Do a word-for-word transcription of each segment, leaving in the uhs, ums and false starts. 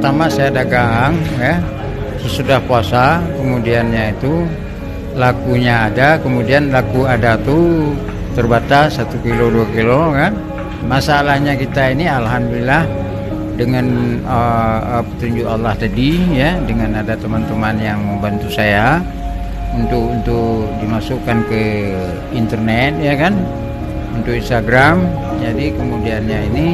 Pertama saya dagang, ya, sesudah puasa, kemudiannya itu lakunya ada, kemudian laku ada tu terbatas satu kilo, dua kilo, kan. Masalahnya kita ini alhamdulillah dengan, eh, eh, petunjuk Allah tadi, ya, dengan ada teman-teman yang membantu saya untuk, untuk dimasukkan ke internet, ya kan, untuk Instagram. Jadi kemudiannya ini,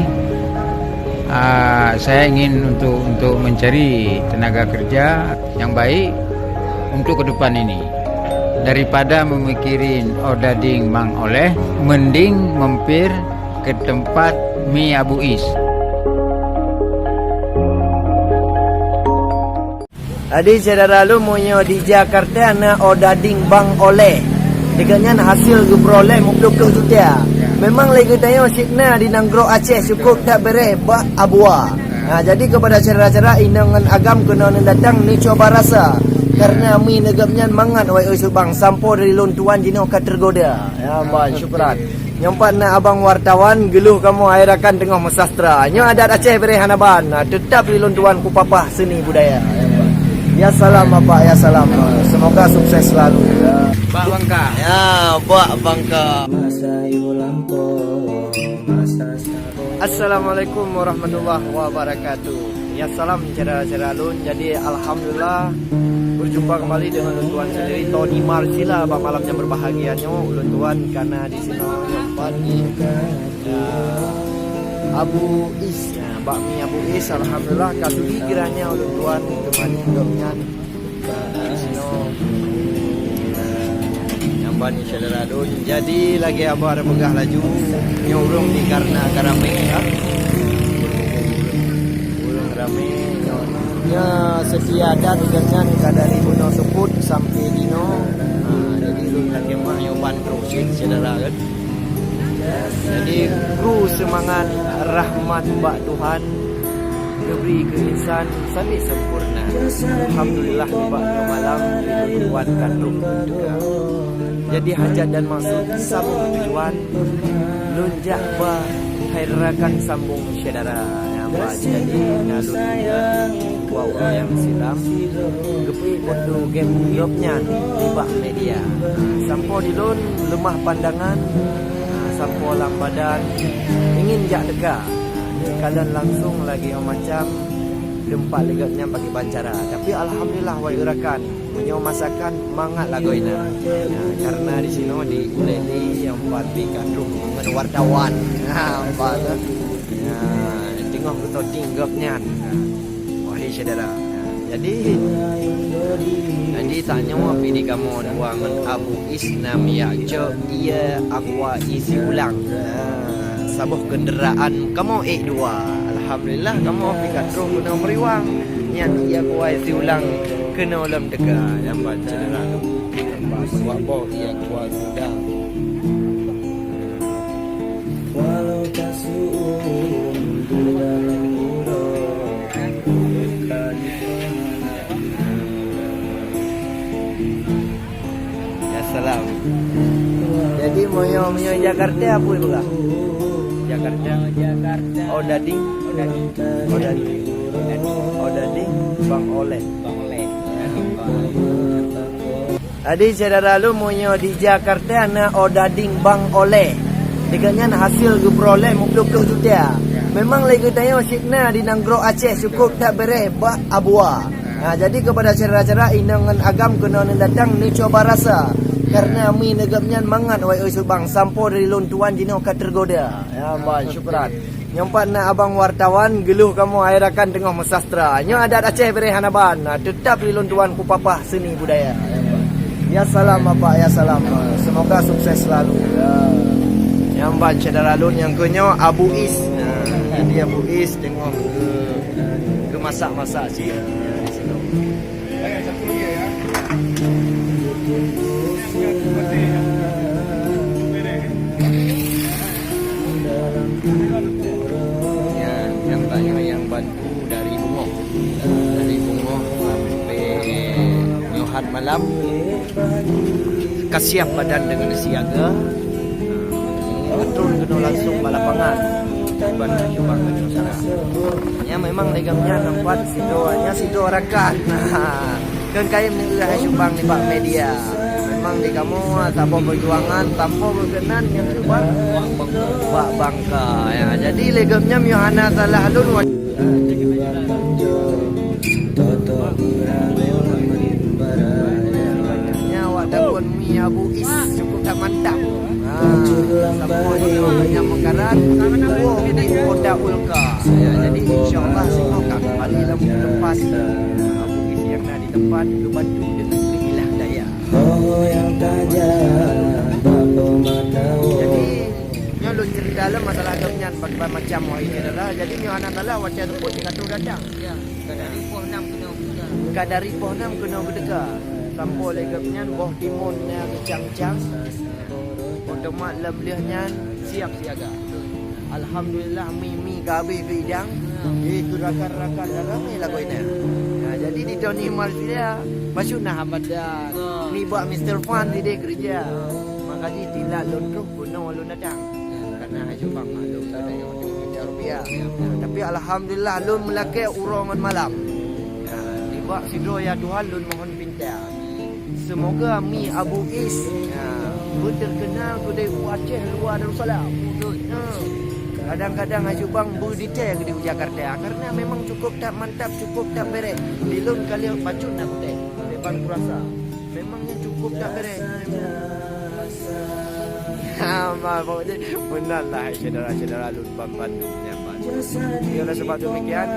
ah, saya ingin untuk, untuk mencari tenaga kerja yang baik untuk ke depan ini. Daripada memikirin odading Bang Oleh, mending mampir ke tempat mi Abu Is. Jadi syedara lôn, meunyoe di Jakarta na odading Bang Oleh, deungon nyan hasil geupeuroleh muplôh juta. Memang lé geutanyoe cit na di nanggroe Aceh cukôp that beureh bak Abua. Ha, jadi kepada syedara-syedara inong ngon agam keunoe neudatang neucoba rasa. Karena mi neugöp nyan mangat wai ui subang sampoe dari lôn tuan jinoe ka tergoda. Ya, bah, syukran. Nyoe pat na abang wartawan geuluh kamoe hai rakan teungoh meusastra. Nyoe adat Aceh beureh hana ban. Nah, teutap di lôn tuan kupapah seni budaya. Ya salam Bapak, ya salam. Semoga sukses selalu. Ya. Bak Bangka. Ya, Bak Bangka. Assalamualaikum warahmatullahi wabarakatuh. Ya salam syedara-syedara lôn. Jadi alhamdulillah berjumpa kembali dengan ulôn tuan sendiri Tony Marsila bak malam yang berbahagia nyoe. Ulôn tuan kana di sinoe nyoe pat di, ya, Abu Is. Ya, bak mi Abu Is alhamdulillah ka sudi kiranya ulôn tuan keumanik gobnyan. Sinoe. Nyang ban syedara lôn. Jadi lagèe abang peugah laju, nyoe ureueng di karena ka ramè, ha. Ureueng ramè nyoe. Nyoe seutia adat gobnyan ka dari bunoe seupôt sampai dinoe. Ha, jadi lôn lakèe mah nyoe ban trôk cit syedara kan. Jadi kru seumangat rahmat bak Tuhan geubri keu insan sabe sempurna. Alhamdulillah nibak nyoe malam lôn tuan ka trôk teuka. Jadi hajat dan maksud saboh tujuan lôn jak ba hai rakan sambong syedara. Nyang ba jadi na lôn ingat dua ureueng nyang silam geupeuék foto gèp gobnyan nibak media. Sampoe di lôn leumah pandangan, sampoe lam badan ingin jak teuka. Neukalon langsung lagèe macam teumpat lé gobnyan bagi bancara. Tapi alhamdulillah wahai rakan, meunyoe masakan mangat lagoina. Nah, karena di sinoe di ulèe lé nyang pat di kandung ngon wartawan. Nah, nampak tu. Nah, teungoh geutoting gobnyan. Nah, wahai syedara. Nah, jadi, jadi tanyoe pih di kamoe dua ngon Abu Is na miak cok ie aqua isi ulang. Nah, saboh kenderaan kamoe ék dua. Alhamdulillah kamoe pih ka trôh keunoe meuriwang. Nyan ie aqua isi ulang keunoe lom teuka nyang ban syedara tu. Wak boh ie aqua isi ulang. Walau ka su'um di dalam uroe, ka di Ya salam. Jadi meunyoe, meunyoe Jakarta apa peugah? Jakarta. Jakarta. Odading. Odading. Odading. Odading Bang Oleh. Bang Oleh. Jadi syedara lôn, meunyoe di Jakarta na odading Bang Oleh. Deungon nyan hasil geupeuroleh muplôh-plôh juta. Memang lé geutanyoe cit na di nanggroe Aceh cukôp that beureh bak Abua. Ha, jadi kepada syedara-syedara inong ngon agam keunoe neudatang neucoba rasa. Karena mi neugöp nyan mangat wai ui subang sampoe dari lôn tuan jinoe ka tergoda. Ya, bah, syukran. Nyoe pat na abang wartawan geuluh kamoe hai rakan teungoh meusastra. Nyoe adat Aceh beureh hana ban. Nah, teutap di lôn tuan kupapah seni budaya. Ya salam Bapak, ya salam. Semoga sukses selalu. Ya. Nyang ban syedara lôn nyang keu nyoe Abu Is. Nah, jadi Abu Is teungoh geu-, geumasak-masak cit. Ya, di situ. Ya, nyang tanya nyang bantu dari Bungoh. Dari Bungoh sampai nyohat malam. Ka siap badan dengan siaga. Turun keunoe langsung bak lapangan. Ban Haji Bang Haji Syara. Nyan memang lé gobnyan nampak sidroe, nyan sidroe rakan. Kheun kayém neueu Haji Bang nibak media. Memang di kamoe saboh peujuangan tanpa geukenan nyang keu bak, bak bangka. Ya, jadi lé gobnyan nyoe hana salah lôn wa- Nyan awak takon mi Abu Is cukup that mantap. Ha, saboh nyoe nyang meukarat, woe di Kota Ulka. Ya, jadi insya Allah singoh ka kembali lam teumpat. Abu Is nyang na di teumpat geubantu deungon keuilah daya. Jadi, nyoe lôn cerita lom masalah gobnyan bak-, bak macam wahai syedara. Jadi, nyoe hana salah watèe teupeu jih ka troh datang. Ya, ka dari poh enam keunoe geuteuka. Ka dari poh enam keunoe geuteuka. Sampoe lé gobnyan boh timun na geucang-cang. Otomat lam lheueh nyan siap siaga. Alhamdulillah, mi-mi ka habéh geuidang. Di keu rakan-rakan dah ramé lagoe nyan. Nah, jadi di Tony Marsila, maksud na Hamadan. Nibak Mister Fan sideh keureuja. Maka jih tilat lôn troh keunoe lôn datang. Karena Haji Bang maklum, ada yang tiga juta rupiah. Tapi alhamdulillah, lôn meulakèe uroe ngon malam. Ya, nibak sidroe ya Tuhan lôn mohon pinta. Semoga mi Abu Is, ya, beuterkenal keudéh u Aceh luwa Darussalam. Ya. Kadang-kadang Haji Bang beuditèe keudéh u Jakarta. Karena memang cukup that mantap, cukup that bereh. Di lôn ka lheueh bacut na kutéh. Depan kurasa. Memang nyan cukup that bereh. Ha, ma, pokoknya meunan lah, syedara-syedara lôn ban bandum nyan ban. Jadi oleh sebab demikian,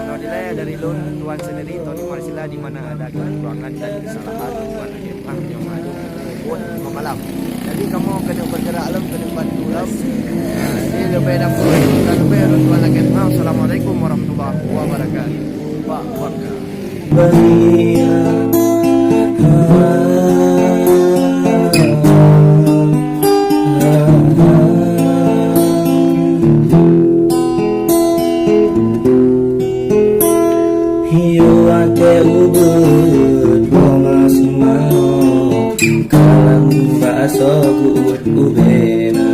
mohon dilèe dari lôn tuan sendiri, Tony Marsila, di mana ada kekurangan dan kesalahan, tuan akhir paham yang maklum buat pemalam. Jadi kamoe keuneuk bergerak lom, keuneuk bantu lom. Jadi lebih dan kurang, dan lebih lôn tuan akhir paham. Assalamualaikum warahmatullahi wabarakatuh. Pak Bangka. Hiu watèe ubeut, boh masu manok, kalam bak asoe geuuet ubena.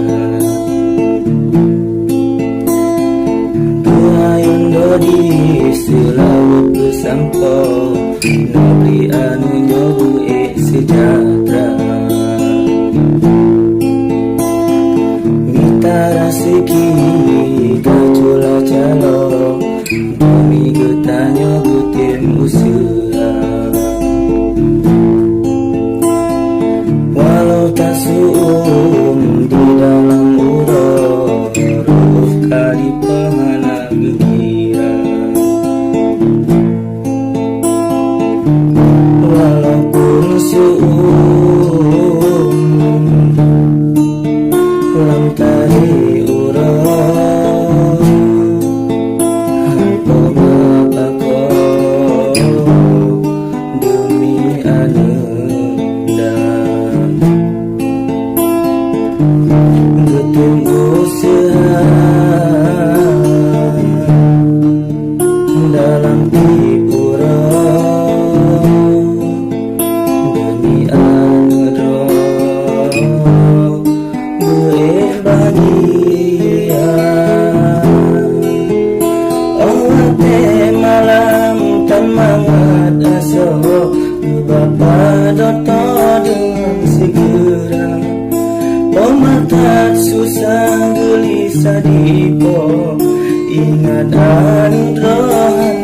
Peuayôn dodi seulaweuet peusampoe, negeri aneuëk nyoe beu-ék sejahtera. Mita raseuki ka cula caloe, bumi geutanyoe geutem useuha. Walau tasu'uem di dalam uroe, roh ka dipeuhana geukira. Walaupun su'uem lam tarék uroe, hana peue meupakoe deumi aneuëk dan geutem useuha dalam tieb uroe deumi aneuëk droe. Beu-ék bahagia. Oh watèe malam tan mangat asoe, bapa doto deungon sigeura. Oh mata susah geulisah dipo, ingat aneuëk droe